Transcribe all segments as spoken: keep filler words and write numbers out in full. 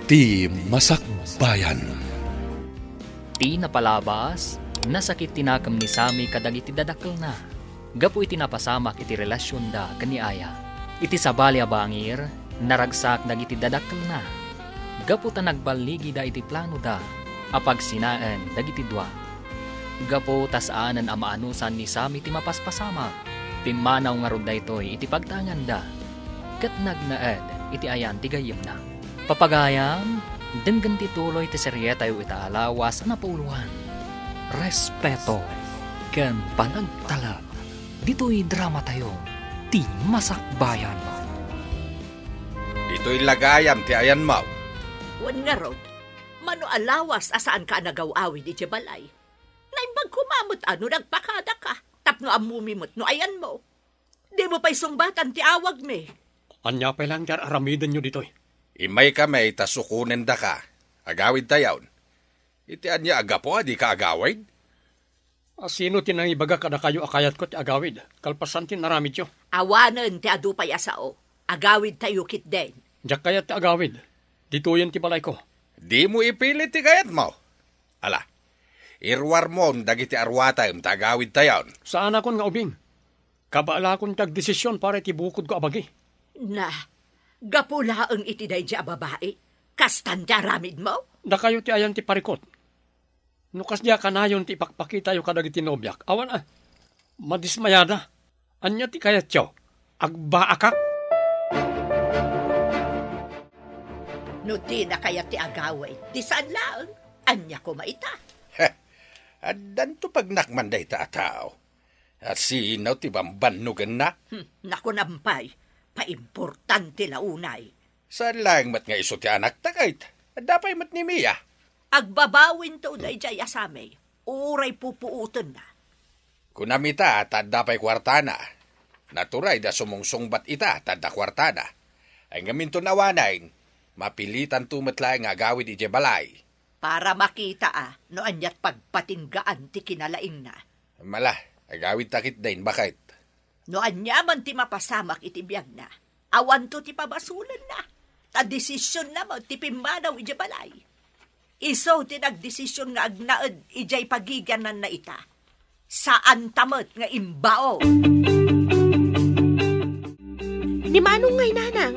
Ti Masakbayan. Ti napalabas, nasakit ti nakem ni Sammy kadagiti dadakkelna gapu iti napasamak iti relasionda ken ni Aya. Iti sabali a bangir, naragsak dagiti dadakkelna gapu ta nagballigida iti planoda a pagsinaen dagiti dua. Gapu ta saanen a maanusan ni Sammy ti mapaspasamak, pimmanaw ngarud daytoy iti pagtaenganda ket nagnaed iti ayan ti gayyemna. Papagayam, denggen ti tuloy ti serietayo ita a lawas a napauluan, Respeto ken Panagtalek. Ditoy dramatayo, Ti Masakbayan. Ditoy la gayam ti ayanmo. Wen ngarud, mano a lawas a saanka a nagaw-awid idiay balay? Naimbag koma met a no nagpakadaka, tapno ammomi met no ayanmo. Dimo pay sungbatan ti awagmi. Ania pay laeng ti ar-aramidenyo ditoy? Immaykami ta sukonendaka. Agawidtayon. Iti ania a gapu a dika agawid? A, sino ti nangibaga kadakayo a kayatko ti agawid, kalpasan ti inaramidyo? Awanen ti adu pay a sao. Agawidtayo ketdin. Diak kayat ti agawid. Ditoyen ti balayko. Dimo ipilit ti kayatmo. Ala, iruarmon dagiti aruatem ta agawidtayon. Saanakon nga ubing. Kabaelakon ti agdesision para iti bukodko a bagi. Na, gapu laeng iti daydiay a babai, kastan ti aramidmo? Dakayo ti ayan ti parikut. No kasdi a kanayon ti ipakpakitayo kadagiti nobiak, awan a, madismayada. Ania ti kayatyo? Agbaakak? No dina kayat ti agawid, di saan laeng. Ania koma ita? Heh, addanto pagnakman dayta a tao. A, sino ti bambannogenna? Hmm, nakunam pay, paimportante la unay. Saan laeng met nga isu ti anakta, ket adda pay met ni Mia. Agbabawinto daydiay a Sammy, uray pupuotenna. Kunam ita ta adda pay kuartana. Naturay a sumungsungbat ita ta adda kuartana. Ay ngamin ton awanen, mapilitanto met laeng nga agawid idiay balay. Para makita a no aniat pagpatinggaan ti kinalaingna. Mala, agawidta ketdin, baket. No aniaman ti mapasamak iti biagna, awanto ti pabasulenna, ta desisionna met ti pimmanaw idiay balay. Isu ti nagdesision nga agnaed idiay pagigiannanna ita. Saanta met nga imbao. Ni Manong ngay, nanang,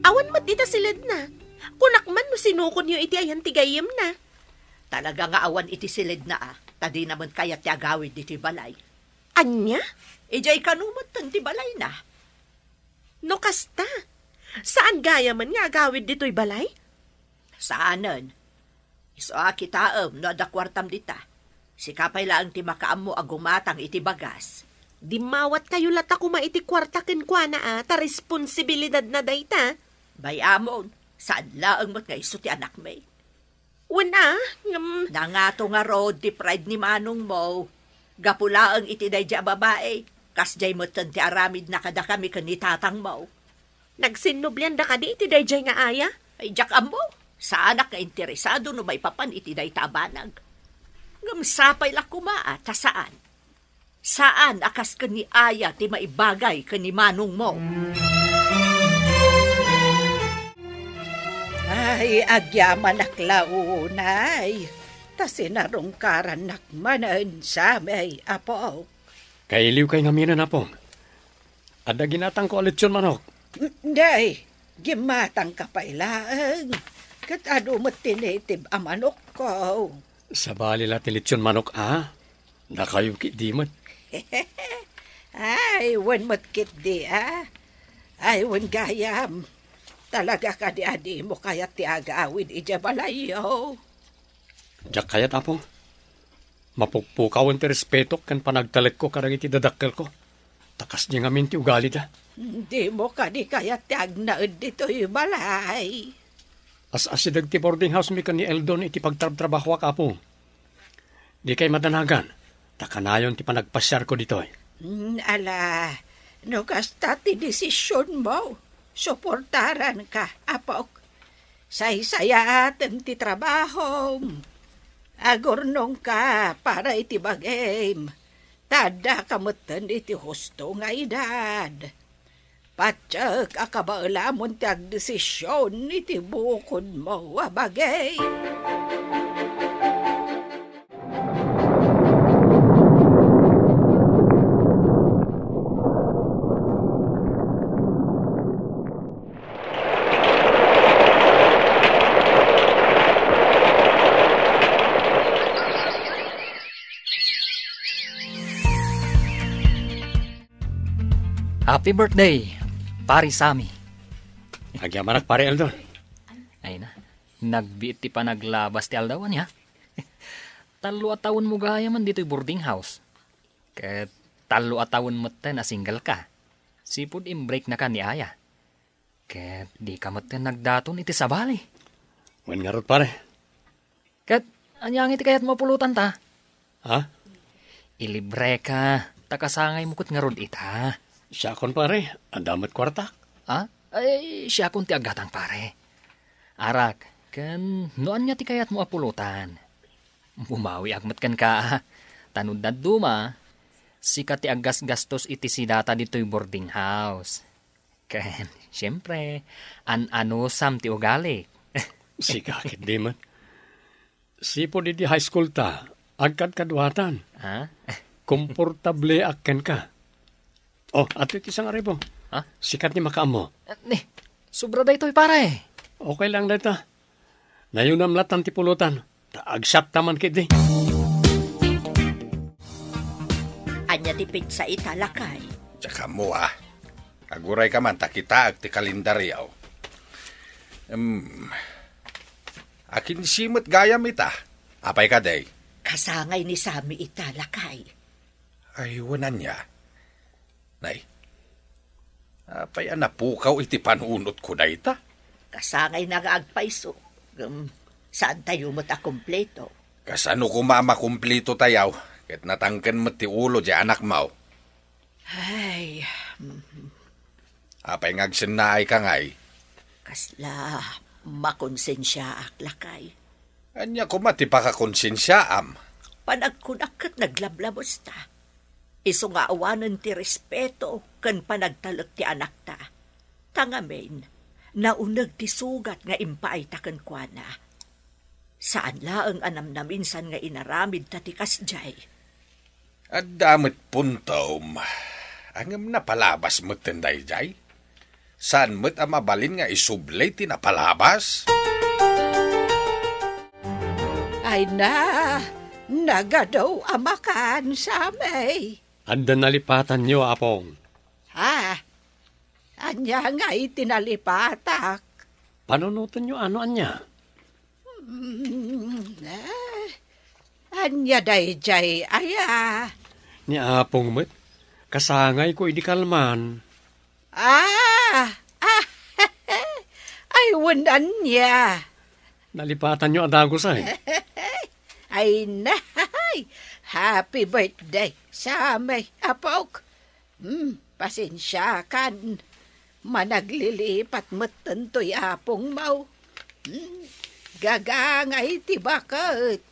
awan met dita siledna. Kunak man no sinukonyo iti ayan ti gayyemna. Talaga nga awan iti siledna a, ta dina met kayat ti agawid ditoy balay. Ania? Idiay kano metten ti balayna. No kasta, saan gayamen nga agawid ditoy balay? Saanen. Isu a kitaem no adda kuartam dita. Sika pay laeng ti makaammo a gumatang iti bagas. Dimmawatkayo latta koma iti kuarta kenkuana a, ta responsibilidadna dayta. Bay-amon, saan laeng met nga isu ti anakmi. Wen a, ngem nangato ngarud ti pride ni manongmo. Gapu laeng iti daydiay a babai, kasdiay metten ti aramidna kadakami ken ni tatangmo. Nagsinnublianda kadi iti daydiay nga aya? Ay, diak ammo. Saanak nga interesado no maipapan iti dayta a banag. Ngem sapay la koma a ta saan. Saan a kas ken ni Aya ti maibagay ken ni manongmo. Ay, agyamanak la unay, ta sinarungkarannak manen sa may apo. Kailiwkay ngaminen, Apong. Adda ginatangko a litson manok. Day, gimatangka pay laeng. Ket adu met ti native a manokko. Sabali la ti litson manok, a? Dakayo ketdi met. Ay, wen met ketdi, a? Ay, wen gayam. Talaga kadi a dimo kayat ti agawid idiay balayyo? Diak kayat, Apo. Mapukpukawen ti respetok ken panagtalekko kadagiti dadakkelko. Ta kasdiay ngamin ti ugalida. Dimo kadi kayat ti agnaed ditoy balay? As-asideg ti boarding house mi ken ni Eldon iti pagtrabtrabahoak, Apo. Dikay madanagan, ta kanayon ti panagpasiarko ditoy. Mm, ala, no kasta ti desisionmo, suportaranka, apok. Saysayaatem ti trabahom. Agurnongka para iti bagim. Ta addaka metten iti husto nga edad. Patiek a kabaelamon ti agdesision iti bukodmo a bagi. Happy birthday, Pare Sammy. Agyamanak, Pare Eldon. Ay na, nagbiit ti panaglabas ti aldaw, ania? Tallo a tawenmo gayamen ditoy boarding house. Ket tallo a tawen metten a single ka. Sipud imbreak naka ni Aya. Ket dika metten nagdaton iti sabali. Wen ngarud, pare. Ket ania nga iti kayatmo a pulutan ta? Ha? Ilibreka, ta kasangaymo ket ngarud ita. Siakon, pare, adda met kuartak. Ha? Ay, siakon ti aggatang, pare. Arak, ken no ania ti kayatmo a pulutan? Bumawiak met kenka, a. Ta no dadduma, sika ti aggasgastos iti sidata ditoy boarding house. Ken, siempre, an-anusam ti ugalik. Sika ket di met. Sipud idi high school ta, agkadkaduatan. Ha? Komportableak kenka. Oh, adtoy ti sangaribu. Ha? Sika ti makaammo. Eh, ni, sobra daytoy, pare. Okay lang dayta. Nayunam latan ti pulutan. Ta agsat ta man ketdi. Ania ti petsa ita, lakay? Diak ammo, a. Aguray ka man ta kitaek ti kalendaryo. Em, akinsi met gayam ita? Apay kadi? Kasangay ni Sammy ita, lakay. Ay, wen ania? Nay, apay a napukaw iti panunotko dayta? Kasangayna nga agpayso. Ngem, saantayo met a kumpleto. Kasano koma a makumpleto tayo, ket natangken met ti ulo diay anakmo? Ay, mm. Apay nga agsennaayka ngay? Kasla makonsensiaak, lakay. Ania koma ti pakakonsensiaam? Panagkunak ket naglablabesta. Isu nga awanen ti respeto ken panagtalek ti anakta. Ta ngamin, nauneg ti sugat nga impaayta kenkuana. Saan laeng a namnaminsan nga inaramidta ti kasdiay. Adda met puntom, ngem napalabas metten daydiay. Saan met a mabalin nga isubli ti napalabas? Ay na, nagadu a makan, Sammy. Adda nalipatanyo, Apong. Ha? Ania ngay ti nalipatak? Panunotenyo a no ania? Mm, eh, ania daydiay aya? Ni Apong met, kasangayko idi kalman. Ah! Ah! Ay, wen ania? Nalipatanyo a dagus ay. Ay, nay! Happy birthday, Sammy, apok. Hmm, pasensiakan. Managlilipat metten toy apongmo. Hmm, gagangay ti baket.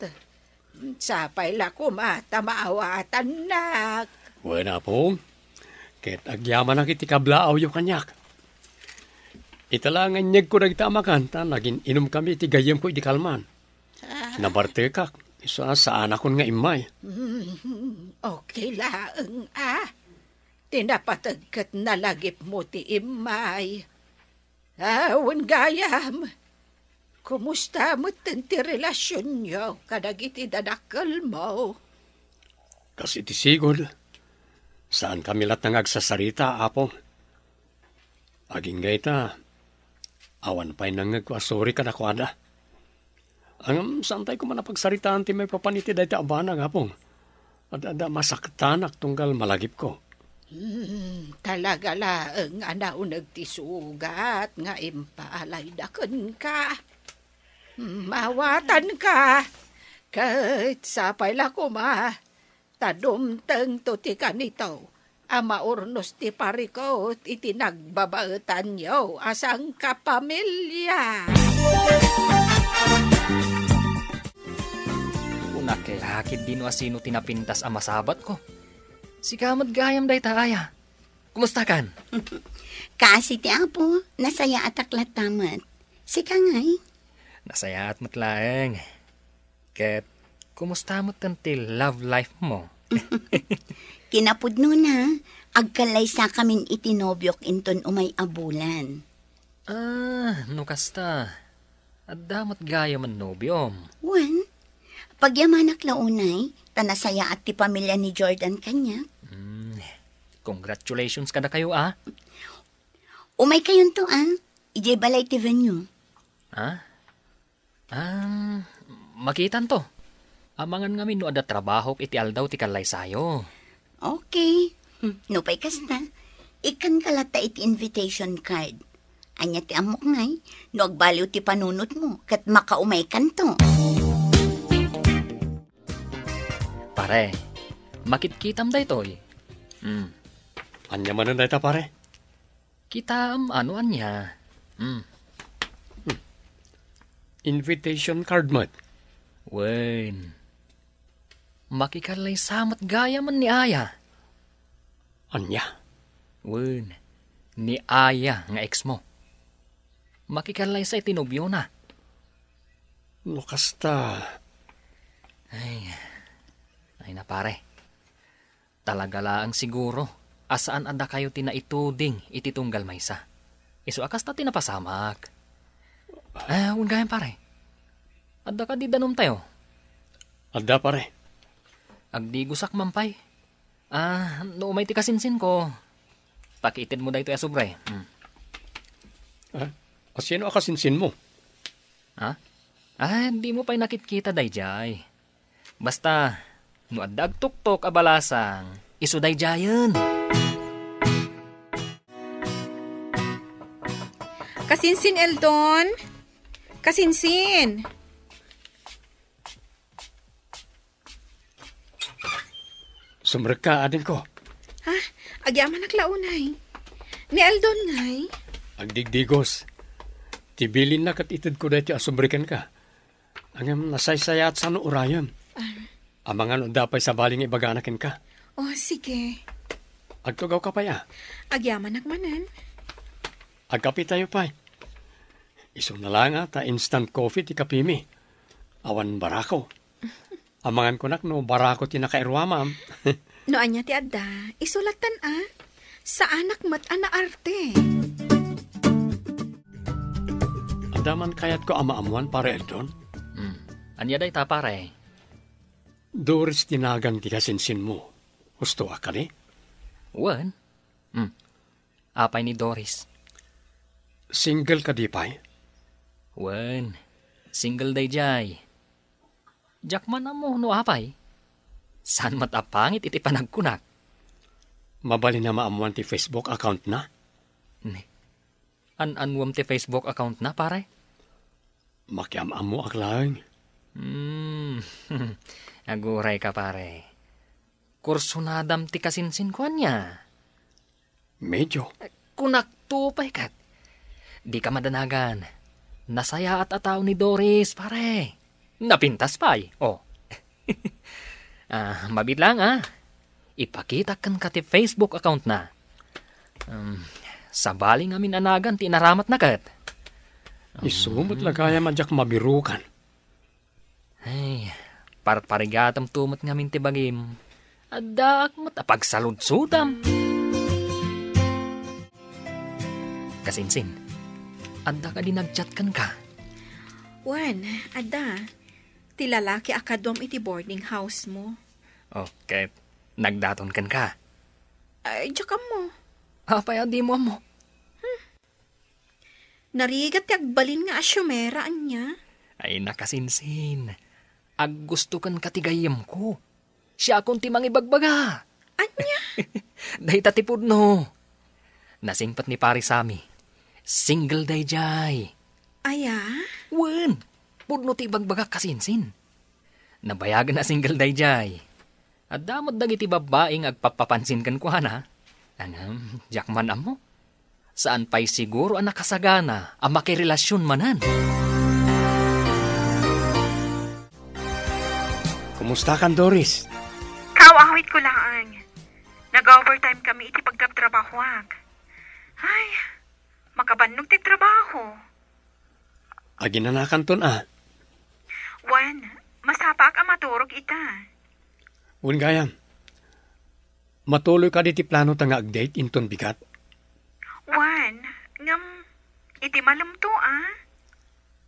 Hmm, sapay la koma ta maawatannak. Wen, Apong. Ket agyamanak iti kablaawyo kaniak. Ita la nga inyegko dagita a makan, ta nagin-inumkami iti gayyemko idi kalman. Ah. Nabartekak, isu a saanakon nga immay. Hmm, okay laeng, a. Ti napateg ket nalagipmo ti immay. Ah, wen gayam, kumusta metten ti relasionyo kadagiti dadakkelmo? Kas iti sigud, saankami latta nga agsasarita, Apo. Agingga ita, awan pay nangngegko a suri kadakuada. Ngem, saantay koma a pagsaritaan ti maipapan iti dayta a banag, Apong. Ad-, adda masaktanak tunggal malagipko. Hmm, talaga laeng a nauneg ti sugat nga impalayda kenka. Hmm, maawatanka. Ket sapay la koma ta dumtengto ti kanito a maurnos ti parikut iti nagbabaetanyo a sangkapamilya. Kunak la ketdi no asino ti napintas a masabatko. Sika met gayam dayta aya. Kumustakan? Kaasi ti Apo, nasayaatak latta met. Sika ngay? Nasayaat met laeng. Ket, kumusta met ti love life mo? Kinapudnona, agkallaysakamin iti nobiok inton umay a bulan. Ah, no kasta, adda met gayam a nobiom. Wen, pagyamanak la unay, ta nasayaat ti pamilya ni Jordan kaniak. Hmm, congratulations kadakayo, ah. Umay kayonto, ah. Idiay balay ti venue. Ah? Ah, makitanto. Amangan ngamin no adda trabahok iti aldaw ti kallaysayo. Okay. Hmm, no pay kasta, ikkanka latta iti invitation card. Ania ti ammok ngay, no agbaliw ti panunotmo, ket makaumaykanto. Pare, makitkitam daytoy. Hmm. Ania manen dayta, pare? Kitaem a no ania. Hmm. Invitation card met. Wen. Makikallaysa met gayam ni Aya. Ania? Wen. Ni Aya nga ex mo. Makikallaysa iti nobiona. No kasta. Ay. Ay na, pare. Talaga laeng siguro a saan a dakayo ti naituding iti tunggal maysa. Isu a kasta ti napasamak. Ah, wen gayam, pare. Adda kadi danumtayo? Adda, pare. Agdigosak man pay. Ah, no umay ti kasinsinko, pakiitedmo daytoy a sobre. Hmm. Ah, asino a kasinsinmo? Ha? Ah, dimo pay nakitkita daydiay. Basta, no adda agtuktok a balasang, isu daydiayen. Kasinsin, Eldon? Kasinsin! Sumrekka, adingko. Ha? Agyamanak la unay. Ni Eldon ngay? Agdigdigos. Ti bilinna ket itedko daytoy a sobre kenka. Ngem nasaysayaat sano urayem. Ah. Amangan no adda pay sabali nga ibagana kenka. Oh, sige. Agtugawka pay, a? Agyamanak manen. Agkapitayo pay. Isuna la nga ta instant coffee ti kapimi. Awan barako. Amangan kunak no barako ti nakairuamam. No ania ti adda, isu lattan a. Saanak met a naarte. Adda man kayatko a maammuan, Pare Eldon? Hmm. Ania dayta, pare? Doris ti nagan ti kasinsinmo. Husto a kadi? Wen. Hmm. Apay ni Doris? Single kadi pay? Wen. Single daydiay. Diak man ammo no apay. Saan met a pangit iti panagkunak. Mabalin a maammuan ti Facebook account na? Ne. An-annuam ti Facebook account na, pare? Makiam-ammoak laeng. Hmm. Aguray ka, pare. Kursunadam ti kasinsin ko ania? Medyo. Kunak to pay ket. Dika madanagan. Nasayaat a tao ni Doris, pare. Napintas pay. Oh. Ah, mabiit lang, ah. Ipakitak kenka ti Facebook account na. Um, sabali ngamin a nagan ti inaramatna ket. Isu met la gayam a diak mabirukan. Ay, parparigatam to met ngamin ti bagim. Addaak met a pagsaludsodam. Kasinsin, adda kadi nag-chat kenka? Wen, adda. Ti lalaki a kaduam iti boarding house mo. Oh, ket nagdaton kenka? Ay, diak ammo. Apay a dimo ammo? Narigat ti agbalin nga asyomera, ania? Ay, nakasinsin. Aggusto kenka ti gayyemko. Siakon ti mangibagbaga. Ania? Dayta ti pudno. Nasingpet ni Pare Sammy. Single daydiay. Aya? Wen, pudno ti ibagbagak, kasinsin. Nabayagen a single daydiay. Adda met dagiti babbai nga agpappapansin kenkuana. Ngem, diak man ammo. Saan pay siguro a nakasagana a makirelasyon manen. Kumustakan, Doris? Kaw-awitko laeng. Nag-overtime kami iti pagtrabtrabahoak. Ay, makabannog ti trabaho. Aginanakanton a. Wen, masapaak a maturog ita. Wen gayam. Matuloy kadi ti plano ta nga ag-date inton bigat? Wen, ngem iti malemto a.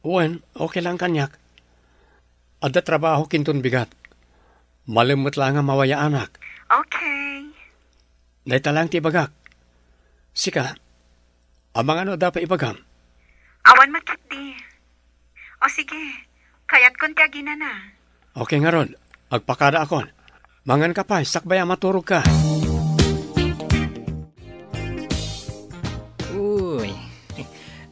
Wen, okay lang kaniak. Adda trabaho kinton bigat. Malem met la nga mawayaanak. Okay. Dayta lang ti ibagak. Sika, amangan no adda pay ibagam? Awan met ketdi. O sige, kayatkon ti aginana. Okay ngarud, agpakadaakon. Mangan ka pay, sakbay a maturog ka. Uy,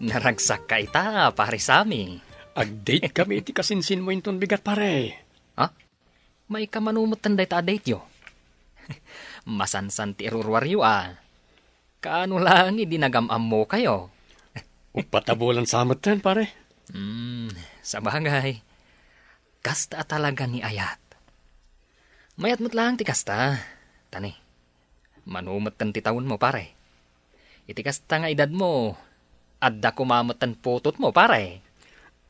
naragsak ka ita, pare Sammy. Ag-date kami iti kasinsin mo inton bigat, pare. Ha? Maika mano metten dayta a date yo? Masansan ti iruruaryo a. Kaano lang idi nagam-ammokayo? Uppat a bulan sa metten, pare. Hmm, sabagay. Kasta a talaga ni ayat. Mayat met laeng ti kasta. Tani, mano metten ti tawenmo, pare? Iti kasta nga edadmo, adda koma metten putotmo, pare.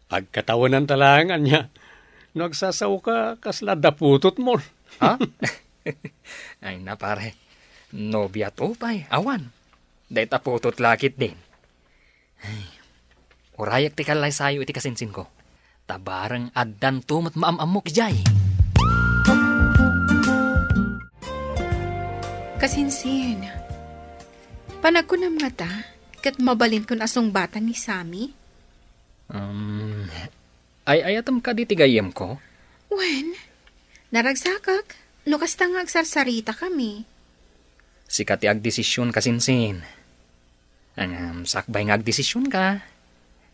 Agkatawenanta laeng ania. No agsasaoka, kasla adda putotmo. Ha? Ay na, pare. Nobiato pay, awan. Dayta putot la ketdin. Ay, urayak ti kallaysayo iti kasinsinko. Ta bareng addanto met maam-ammok idiay. Kasinsin, panagkunam ngata, ket mabalinkon a sungbatan ni Sammy? Um, ay-ayatem kadi ti gayyemko? Wen, naragsakak, no kasta nga agsarsaritakami. Sika ti agdesisyon, kasinsin. Ngem sakbay nga agdesisyonka,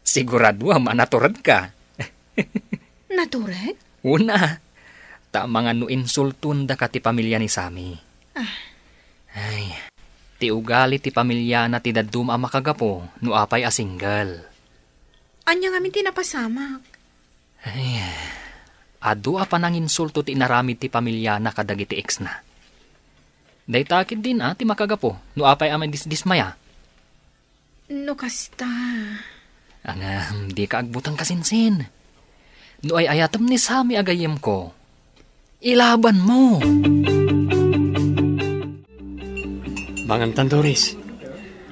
siguraduam a naturedka. Natured? Una, ta amangan no insultondaka ti pamilya ni Sammy. Ah. Ay, ti ugali ti pamiliana ti dadduma a makagapu no apay a single. Ania ngamin ti napasamak? Ay, adu a pananginsulto ti inaramid ti pamiliana kadagiti exna. Dayta ketdin a ti makagapu no apay a madisdismaya. No kasta. Ngem, dika agbuteng, kasinsin. No ay-ayatem ni Sammy a gayyemko, ilabanmo. Mangantan, Doris.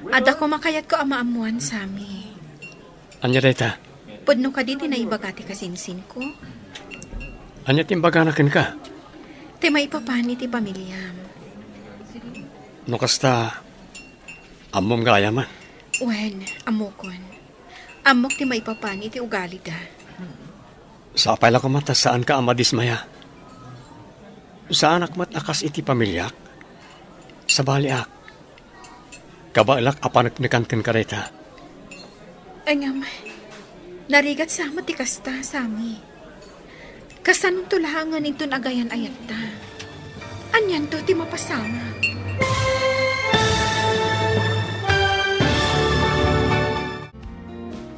Adda koma kayatko a maammoan, Sammy. Ania dayta? Pudno kadi ti naibaga ti kasinsinko? Ania ti imbagana kenka? Ti maipapan iti pamiliam. No kasta, ammom gayam? Wen, ammokon. Ammok ti maipapan iti ugalida. Sapay la koma ta saanka a madismaya. Saanak met a kas iti pamiliak. Sabaliak. Kabaelak a paneknekan kenka dayta. Ngem, narigat sa met ti kasta, Sammy. Kasanonto laengen inton agayan-ayatta? Anianto ti mapasamak?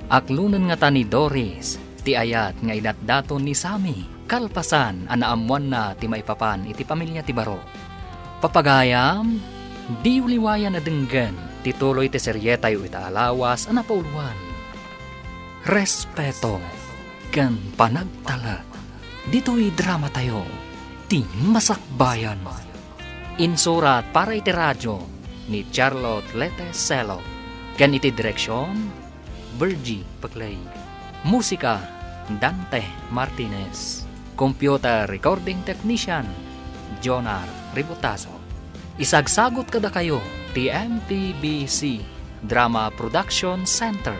Aklonen ngata ni Doris ti ayat nga idatdaton ni Sammy kalpasan a naammoanna ti maipapan iti pamilya ti baro. Papagayam, diyo liwayan a denggen ti tuloy ti serietayo ita a lawas a napauloan. Respeto ken panagtalek. Ditoy dramatayo, ti Masakbayan. Insurat para iti radio ni Charlotte Lete Selo, ken iti direksyon, Virgie Paclay. Musika, Dante Martinez. Computer recording technician, Jonar Ributazo. Isagsagut kadakayo ti M P B C Drama Production Center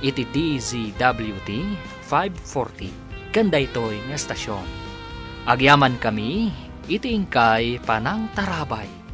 iti D Z W T five forty ken daytoy nga estasion. Agyamankami iti inkay panangtarabay.